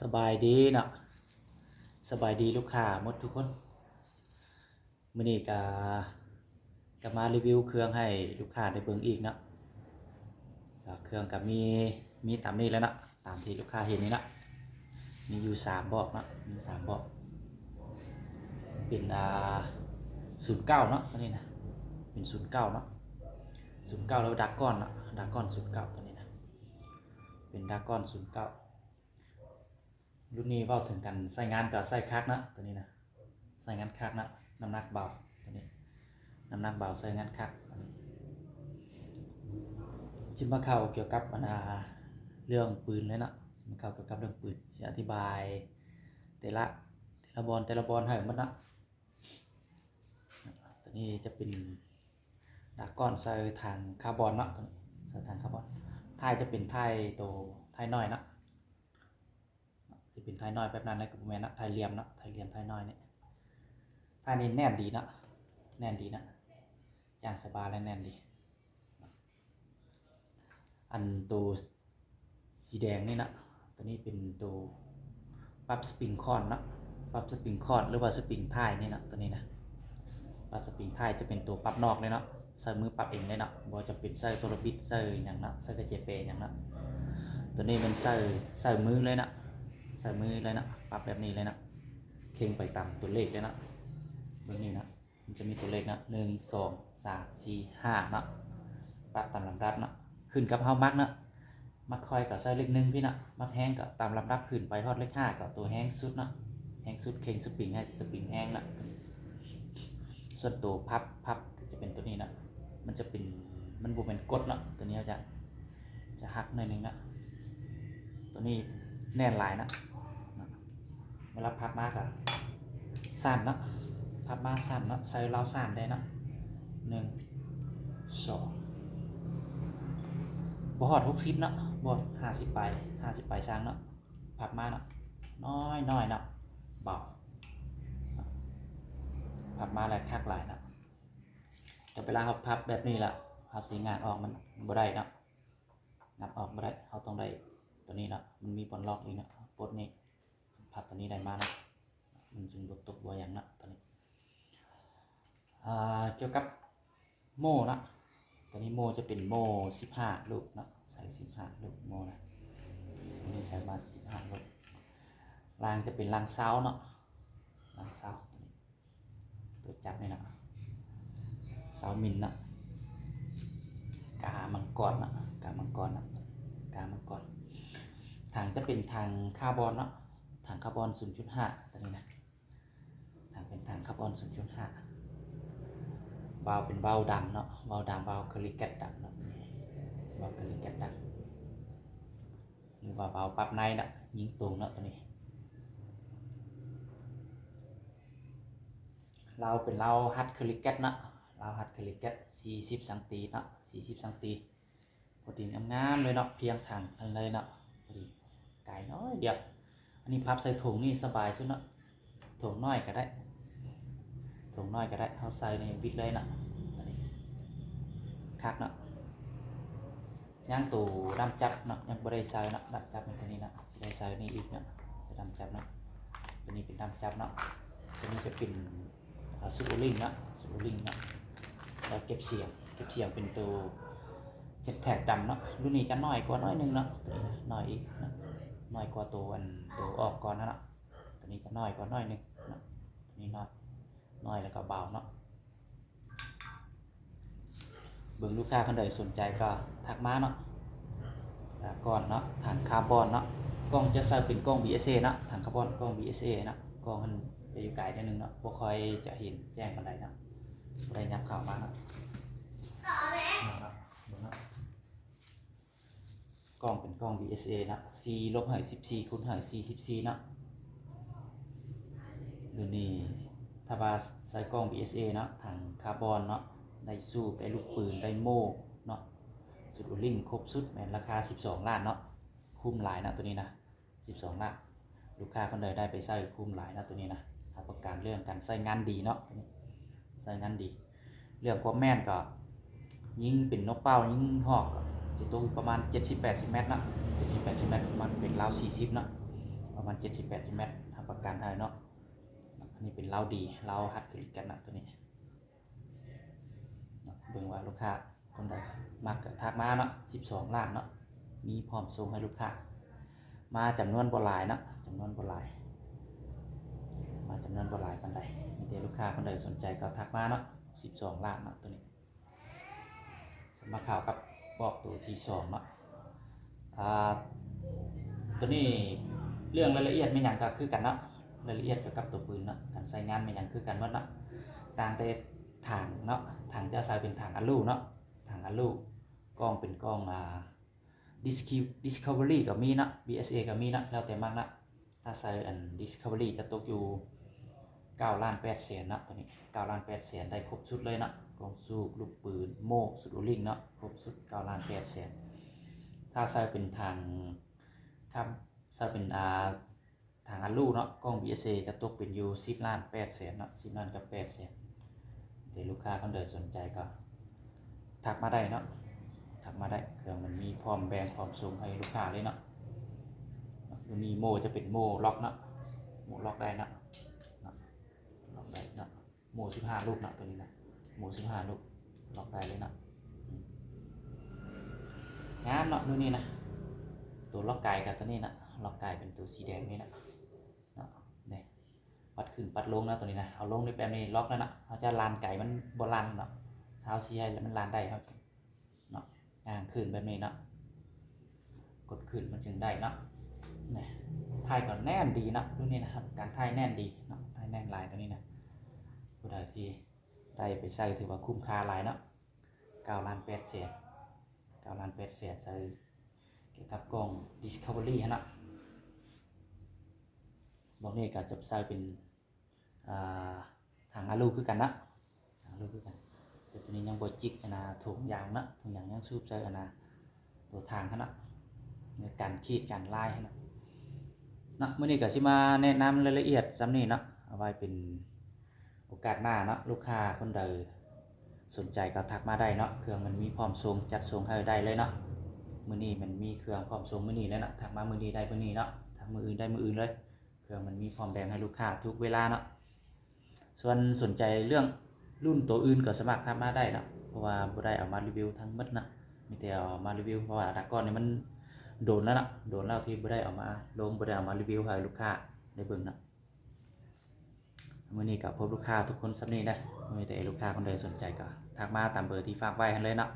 ສະບາຍດີເນາະ ສະບາຍດີລູກຄ້າໝົດທຸກຄົນ. ມື້ນີ້ກະ ກະມາຣີວິວເຄື່ອງໃຫ້ລູກຄ້າໄດ້ເບິ່ງອີກເນາະ. ກະເຄື່ອງກະມີ ມີຕາມນີ້ແຫຼະເນາະ ຕາມທີ່ລູກຄ້າເຫັນນີ້ເນາະ. ມີຢູ່ສາມບອກເນາະ ມີສາມບອກ. ເປັນ ອ່າ ສູນເກົ້າເນາະ ໂຕນີ້ນະ ເປັນສູນເກົ້າເນາະ ສູນເກົ້າ ຫຼືວ່າດຣາກອນເນາະ ດຣາກອນສູນເກົ້າ ໂຕນີ້ນະ ເປັນດຣາກອນສູນເກົ້າ. ລຸ້ນນີ້ເວົ້າເຖິງການໃຊ້ງານກໍໃຊ້ຄັກເນາະ ໂຕນີ້ນະ ໃຊ້ງານຄັກເນາະ ນ້ຳໜັກເບົາ ໂຕນີ້ ນ້ຳໜັກເບົາ ໃຊ້ງານຄັກ. ຊິມາເຂົ້າກ່ຽວກັບ ອັນ ອ່າ ເລື່ອງປືນເລີຍເນາະ ຊິມາເຂົ້າກ່ຽວກັບເລື່ອງປືນ ຊິອະທິບາຍແຕ່ລະ ແຕ່ລະບ່ອນ ແຕ່ລະບ່ອນໃຫ້ໝົດເນາະ. ໂຕນີ້ຈະເປັນດຣາກອນໃສ່ຖັງຄາບອນເນາະ ໂຕນີ້ໃສ່ຖັງຄາບອນ. ທ້າຍຈະເປັນທ້າຍໂຕ ທ້າຍນ້ອຍເນາະ ຊິເປັນທ້າຍນ້ອຍແບບນັ້ນນະ ກໍບໍ່ແມ່ນເນາະ ທ້າຍຫຼ່ຽມເນາະ ທ້າຍຫຼ່ຽມ ທ້າຍນ້ອຍນີ້. ທ້າຍນີ້ແໜ້ນດີເນາະ ແໜ້ນດີເນາະ ຈ້າງສະບາຍ ແລະ ແໜ້ນດີ. ອັນໂຕສີແດງນີ້ນະ ໂຕນີ້ເປັນໂຕປັບສະປຣິງຄອນເນາະ ປັບສະປຣິງຄອນ ຫຼືວ່າສະປຣິງທ້າຍນີ້ນະ ໂຕນີ້ນະ ປັບສະປຣິງທ້າຍຈະເປັນໂຕປັບນອກເລີຍເນາະ ໃຊ້ມືປັບເອງເລີຍເນາະ ບໍ່ຈຳເປັນໃຊ້ໂຕລະບິດ ໃຊ້ຫຍັງເນາະ ໃຊ້ກະແຈແປຫຍັງເນາະ. ໂຕນີ້ແມ່ນໃຊ້ ໃຊ້ມືເລີຍເນາະ ໃຊ້ມືເລີຍເນາະ ປັບແບບນີ້ເລີຍເນາະ ເຄັ່ງໄປຕາມຕົວເລກເລີຍເນາະ ເບິ່ງນີ້ເນາະ. ມັນຈະມີຕົວເລກເນາະ ໜຶ່ງ ສອງ ສາມ ສີ່ ຫ້າເນາະ ປັບຕາມລຳດັບເນາະ ຂຶ້ນກັບເຮົາມັກເນາະ. ມັກຄ່ອຍກໍໃສ່ເລກໜຶ່ງພີ້ເນາະ ມັກແຮງກໍຕາມລຳດັບຂຶ້ນໄປຮອດເລກຫ້າ ກໍຕົວແຮງສຸດເນາະ ແຮງສຸດ ເຄັ່ງສະປຣິງໃຫ້ສະປຣິງແຮງເນາະ. ສ່ວນຕົວພັບ ພັບກໍຈະເປັນຕົວນີ້ເນາະ ມັນຈະເປັນ ມັນບໍ່ແມ່ນກົດເນາະ ຕົວນີ້ເຮົາຈະ ຈະຫັກໜ້ອຍໜຶ່ງເນາະ ຕົວນີ້ແໜ້ນຫຼາຍເນາະ. ເວລາພັບມາກໍສັ້ນເນາະ ພັບມາສັ້ນເນາະ ໃສ່ລາວສັ້ນໄດ້ເນາະ ໜຶ່ງ ສອງ ບໍ່ຮອດຫົກສິບເນາະ ບໍ່ຮອດຫ້າສິບປາຍ ຫ້າສິບປາຍຊ່າງເນາະ. ພັບມາເນາະ ນ້ອຍໆເນາະ ເບົາ ພັບມາແລ້ວຄັກຫຼາຍເນາະ. ແຕ່ເວລາເຮົາພັບແບບນີ້ລະ ເຮົາຊິຫງາຍອອກມັນບໍ່ໄດ້ເນາະ ຫງາຍອອກບໍ່ໄດ້ ເຮົາຕ້ອງໄດ້ຕົວນີ້ເນາະ ມັນມີບ່ອນລັອກອີກເນາະ ປົດນີ້ ພັບຕົວນີ້ໄດ້ມາເນາະ ມັນຈຶ່ງບໍ່ຕົກບໍ່ຫຍັງເນາະ ຕົວນີ້. ອ່າ ກ່ຽວກັບໂມ່ເນາະ ຕົວນີ້ໂມ່ຈະເປັນໂມ່ສິບຫ້າລູກເນາະ ໃສ່ສິບຫ້າລູກໂມ່ນະ ຕົວນີ້ໃສ່ມາສິບຫ້າລູກ. ລາງຈະເປັນລາງຊາວເນາະ ລາງຊາວ ຕົວນີ້ ຕົວຈັບນີ້ນະ ຊາວມິນນະ ກາມັງກອນນະ ກາມັງກອນນະ ກາມັງກອນ. ຖັງຈະເປັນຖັງຄາບອນເນາະ ຖັງຄາບອນສູນຈຸດຫ້າ ຕົວນີ້ນະ ຖັງເປັນຖັງຄາບອນສູນຈຸດຫ້າ. ວາວເປັນວາວດຳເນາະ ວາວດຳ ວາວເຄີລີແກັດດຳເນາະ ວາວເຄີລີແກັດດຳ ຫຼືວ່າວາວປັບໃນເນາະ ຍິງຕົງເນາະ ຕົວນີ້. ລາວເປັນລາວຮັດເຄີລີແກັດເນາະ ລາວຮັດເຄີລີແກັດ ສີ່ສິບຊັງຕີເນາະ ສີ່ສິບຊັງຕີ ພໍດີງາມໆເລີຍເນາະ ພຽງຖັງອັນເລີຍເນາະ ພໍດີ ກາຍໜ້ອຍດຽວ. ອັນນີ້ພັບໃສ່ຖົງນີ້ສະບາຍສຸດເນາະ ຖົງນ້ອຍກໍໄດ້ ຖົງນ້ອຍກໍໄດ້ ເຮົາໃສ່ໃນວິດເລີຍເນາະ ອັນນີ້ຄັກເນາະ. ຍັງໂຕດ້າມຈັບເນາະ ຍັງບໍ່ໄດ້ໃສ່ເນາະ ດ້າມຈັບແມ່ນຕົວນີ້ເນາະ ຊິໄດ້ໃສ່ນີ້ອີກເນາະ ໃສ່ດ້າມຈັບເນາະ ຕົວນີ້ເປັນດ້າມຈັບເນາະ. ຕົວນີ້ຈະເປັນ ອ່າ ຊຸດໂອລິງເນາະ ຊຸດໂອລິງເນາະ ແລ້ວເກັບສຽງ ເກັບສຽງເປັນໂຕເຈັດແທກດຳເນາະ. ລຸ້ນນີ້ຈະນ້ອຍກວ່າໜ້ອຍໜຶ່ງເນາະ ຕົວນີ້ນະ ນ້ອຍອີກເນາະ ນ້ອຍກວ່າໂຕອັນ ໂຕອອກກ່ອນຫັ້ນເນາະ ຕົວນີ້ຈະນ້ອຍກວ່າໜ້ອຍໜຶ່ງເນາະ ຕົວນີ້ນ້ອຍ ນ້ອຍແລ້ວກໍເບົາເນາະ. ເບິ່ງລູກຄ້າຄົນໃດສົນໃຈກໍທັກມາເນາະ. ດຣາກອນເນາະ ຖັງຄາບອນເນາະ ກ້ອງຈະໃສ່ເປັນກ້ອງບີເອສເອເນາະ ຖັງຄາບອນກ້ອງບີເອສເອເນາະ ກ້ອງຫັ້ນຈະຢູ່ໄກໜ້ອຍໜຶ່ງເນາະ ບໍ່ຄ່ອຍຈະເຫັນແຈ້ງປານໃດເນາະ ບໍ່ໄດ້ຫຍັບເຂົ້າມາເນາະ. ເບິ່ງເນາະ ກ້ອງເປັນກ້ອງບີເອສເອເນາະ ສີ່ລົບໃຫ້ສິບສີ່ຄູນໃຫ້ສີ່ສິບສີ່ເນາະ. ດຽວນີ້ຖ້າວ່າໃສ່ກ້ອງບີເອສເອເນາະ ຖັງຄາບອນເນາະ ໄດ້ສູບ ໄດ້ລູກປືນ ໄດ້ໂມ່ເນາະ ຊຸດໂອລິງຄົບຊຸດ ແມ່ນລາຄາສິບສອງລ້ານເນາະ ຄຸ້ມຫຼາຍເນາະ ຕົວນີ້ນະ ສິບສອງລ້ານ. ລູກຄ້າຄົນໃດໄດ້ໄປໃຊ້ຄຸ້ມຫຼາຍເນາະ ຕົວນີ້ນະ ຮັບປະກັນເລື່ອງການໃຊ້ງານດີເນາະ ຕົວນີ້ໃຊ້ງານດີ. ເລື່ອງຄວາມແມ່ນກໍຍິງເປັນນົກເປົ້າ ຍິງຮອກກໍຊິຕົກປະມານເຈັດສິບແປດສິບແມັດເນາະ ເຈັດສິບແປດສິບແມັດ ມັນເປັນລາວສີ່ສິບເນາະ. ປະມານເຈັດສິບແປດສິບແມັດ ຮັບປະກັນໃຫ້ເນາະ. ອັນນີ້ເປັນເຫຼົ້າດີ ເຫຼົ້າຮັດກະລິກັນນະ ໂຕນີ້ເນາະ. ເບິ່ງວ່າລູກຄ້າຄົນໃດມັກກະທັກມາເນາະ. ສິບສອງລ້ານເນາະ ມີພ້ອມສົ່ງໃຫ້ລູກຄ້າ. ມາຈຳນວນບໍ່ຫຼາຍເນາະ ຈຳນວນບໍ່ຫຼາຍ ມາຈຳນວນບໍ່ຫຼາຍປານໃດ. ມີແຕ່ລູກຄ້າຄົນໃດສົນໃຈກໍທັກມາເນາະ. ສິບສອງລ້ານເນາະ ໂຕນີ້. ມາເຂົ້າກັບບອກໂຕທີສອງເນາະ. ອ່າ ໂຕນີ້ເລື່ອງລາຍລະອຽດແມ່ນຫຍັງກໍຄືກັນເນາະ. ລາຍລະອຽດກ່ຽວກັບໂຕປືນເນາະ ການໃຊ້ງານແມ່ນຫຍັງຄືກັນໝົດເນາະ. ຕ່າງແຕ່ຖັງເນາະ ຖັງຈະໃສ່ເປັນຖັງອາລູເນາະ ຖັງອາລູ. ກ້ອງເປັນກ້ອງ ອ່າ ດິສຄັບ ດິສຄັບເວີຣີກໍມີເນາະ ບີເອສເອກໍມີເນາະ ແລ້ວແຕ່ມັກເນາະ. ຖ້າໃສ່ອັນດິສຄັບເວີຣີຈະຕົກຢູ່ເກົ້າລ້ານແປດແສນເນາະ ໂຕນີ້ເກົ້າລ້ານແປດແສນ ໄດ້ຄົບຊຸດເລີຍເນາະ. ກ້ອງສູບ ລູກປືນ ໂມ່ ຊຸດໂອລິງເນາະ ຄົບຊຸດເກົ້າລ້ານແປດແສນ. ຖ້າໃສ່ເປັນຖັງ ຄັບ ໃສ່ເປັນ ອ່າ ຖັງອາລູເນາະ ກ້ອງບີເອສເອຈະຕົກເປັນຢູ່ສິບລ້ານແປດແສນເນາະ ສິບລ້ານກັບແປດແສນ. ແຕ່ລູກຄ້າຄົນໃດສົນໃຈກໍທັກມາໄດ້ເນາະ ທັກມາໄດ້. ເຄື່ອງມັນມີພ້ອມແບ່ງພ້ອມສົ່ງໃຫ້ລູກຄ້າເລີຍເນາະ. ໂຕນີ້ໂມ່ຈະເປັນໂມ່ລັອກເນາະ ໂມ່ລັອກໄດ້ເນາະ ເນາະ ລັອກໄດ້ເນາະ. ໂມ່ສິບຫ້າລູກເນາະ ໂຕນີ້ນະ ໂມ່ສິບຫ້າລູກ ລັອກໄດ້ເລີຍເນາະ. ອືມ ງາມເນາະ ໂຕນີ້ນະ. ໂຕລັອກກາຍກໍໂຕນີ້ນະ ລັອກກາຍເປັນໂຕສີແດງນີ້ນະ ເນາະ. ນີ້ ປັດຂຶ້ນປັດລົງເນາະ ໂຕນີ້ນະ. ເອົາລົງນີ້ແບບນີ້ ລັອກແລ້ວເນາະ. ເຮົາຈະລານໄກມັນບໍ່ລານເນາະ ຖ້າເຮົາຊິໃຫ້ມັນລານໄດ້ ເຮົາ ເນາະ ຍ່າງຂຶ້ນແບບນີ້ເນາະ ກົດຂຶ້ນມັນຈຶ່ງໄດ້ເນາະ. ນີ້ ທ້າຍກໍແໜ້ນດີເນາະ ໂຕນີ້ນະ ຮັບປະກັນທ້າຍແໜ້ນດີເນາະ ທ້າຍແໜ້ນຫຼາຍໂຕນີ້ນະ. ຜູ້ໃດທີ່ໄດ້ໄປໃຊ້ຖືວ່າຄຸ້ມຄ່າຫຼາຍເນາະ. ເກົ້າລ້ານແປດແສນ ເກົ້າລ້ານແປດແສນ ໃສ່ກ່ຽວກັບກ້ອງດິສຄັບເວີຣີຫັ້ນເນາະ. ບອກນີ້ກໍຈະໃສ່ເປັນ ອ່າ ຖັງອາລູຄືກັນເນາະ ຖັງອາລູຄືກັນ. ແຕ່ໂຕນີ້ຍັງບໍ່ຈິກອັນນ່າຖົງຢາງເນາະ ຖົງຢາງຍັງສູບໃສ່ອັນນ່າໂຕຖັງຫັ້ນເນາະ ໃນການຂີດການລາຍຫັ້ນເນາະ. ເນາະ ມື້ນີ້ກໍຊິມາແນະນຳລາຍລະອຽດສ່ຳນີ້ເນາະ ເອົາໄວ້ເປັນໂອກາດໜ້າເນາະ. ລູກຄ້າຄົນໃດສົນໃຈກໍທັກມາໄດ້ເນາະ ເຄື່ອງມັນມີພ້ອມສົ່ງ ຈັດສົ່ງໃຫ້ໄດ້ເລີຍເນາະ. ມື້ນີ້ມັນມີເຄື່ອງພ້ອມສົ່ງມື້ນີ້ເລີຍເນາະ ທັກມາມື້ນີ້ໄດ້ມື້ນີ້ເນາະ ທັກມື້ອື່ນໄດ້ມື້ອື່ນເລີຍ. ເຄື່ອງມັນມີພ້ອມແບ່ງໃຫ້ລູກຄ້າທຸກເວລາເນາະ. ສ່ວນສົນໃຈເລື່ອງລຸ້ນໂຕອື່ນກໍສາມາດທັກມາໄດ້ເນາະ ເພາະວ່າບໍ່ໄດ້ເອົາມາຣີວິວທັງໝົດເນາະ ມີແຕ່ເອົາມາຣີວິວ ເພາະວ່າດາກອນນີ້ມັນດົນແລ້ວເນາະ ດົນແລ້ວທີ່ບໍ່ໄດ້ເອົາມາລົງ ບໍ່ໄດ້ເອົາມາຣີວິວໃຫ້ລູກຄ້າໄດ້ເບິ່ງເນາະ. ມື້ນີ້ກໍພົບລູກຄ້າທຸກຄົນສ່ຳນີ້ເດີ ມີແຕ່ລູກຄ້າຄົນໃດສົນໃຈກໍທັກມາຕາມເບີທີ່ຝາກໄວ້ຫັ້ນເລີຍເນາະ.